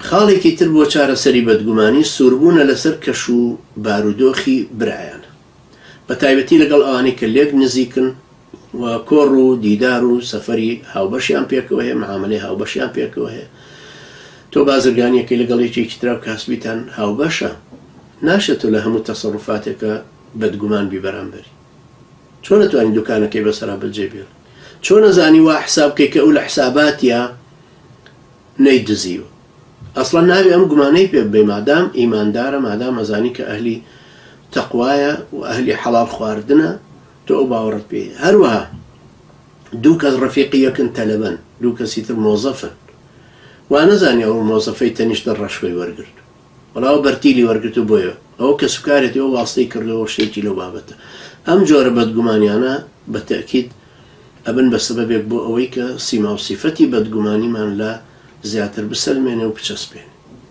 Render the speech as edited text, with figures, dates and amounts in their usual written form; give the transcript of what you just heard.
خاڵێکی تر بۆ چارەسەری بەدگومانی، سووربوونە لەسەر کەش و بارودۆخی برایان. بە تایبەتی لەگەڵ ئەوانەی کە لێک نزیکن و کۆڕ و دیدار و سەفەری هاوبەشیان پێکەوە هەیە، معامەلەی هاوبەشیان پێکەوە هەیە. تۆ بازرگانییەکەی لەگەڵ یەکێکی ترا و کاسبیتان هاوبەشە، ناشێت تۆ لە هەموو تەسەروفاتێکا بەدگومان بی بەرامبەری. چۆن ئەتوانی دوکانەکەی بەسەرا بەجێ بێڵی؟ چۆن ئەزانی وا حساب بکەی کە ئەو لە حساباتیا نەیدزیوە؟ ئەسڵەن نابێ ئەم گومانەی پێ ببەی مادام ئیماندارە مادام ئەزانی کە ئەهلی تەقوایە و ئەهلی حەڵاڵ خواردنە تۆ ئەو باوەڕت پێ هەیە. هەروەها دوو کەس ڕەفیقی یەکن تەلەبەن دوو کەسی تر مۆزەفن وا نەزانی ئەو مۆزەفەی تەنیشتە ڕەشوەی وەرگرتوو وەڵا ئەو بەرتیلی وەرگرتوو بۆیە ئەوە کەسوکارێتی ئەو واستەی کردووە شتێکی لەو بابەتە ئەم جۆرە بەدگومانیانە بە تەئکید ئەبن بە سەبەبێک بۆ ئەوەی کە سیما و سیفەتی بەدگومانیمان لا زیاتر بسەلمێنێ و بچەسپێنێ.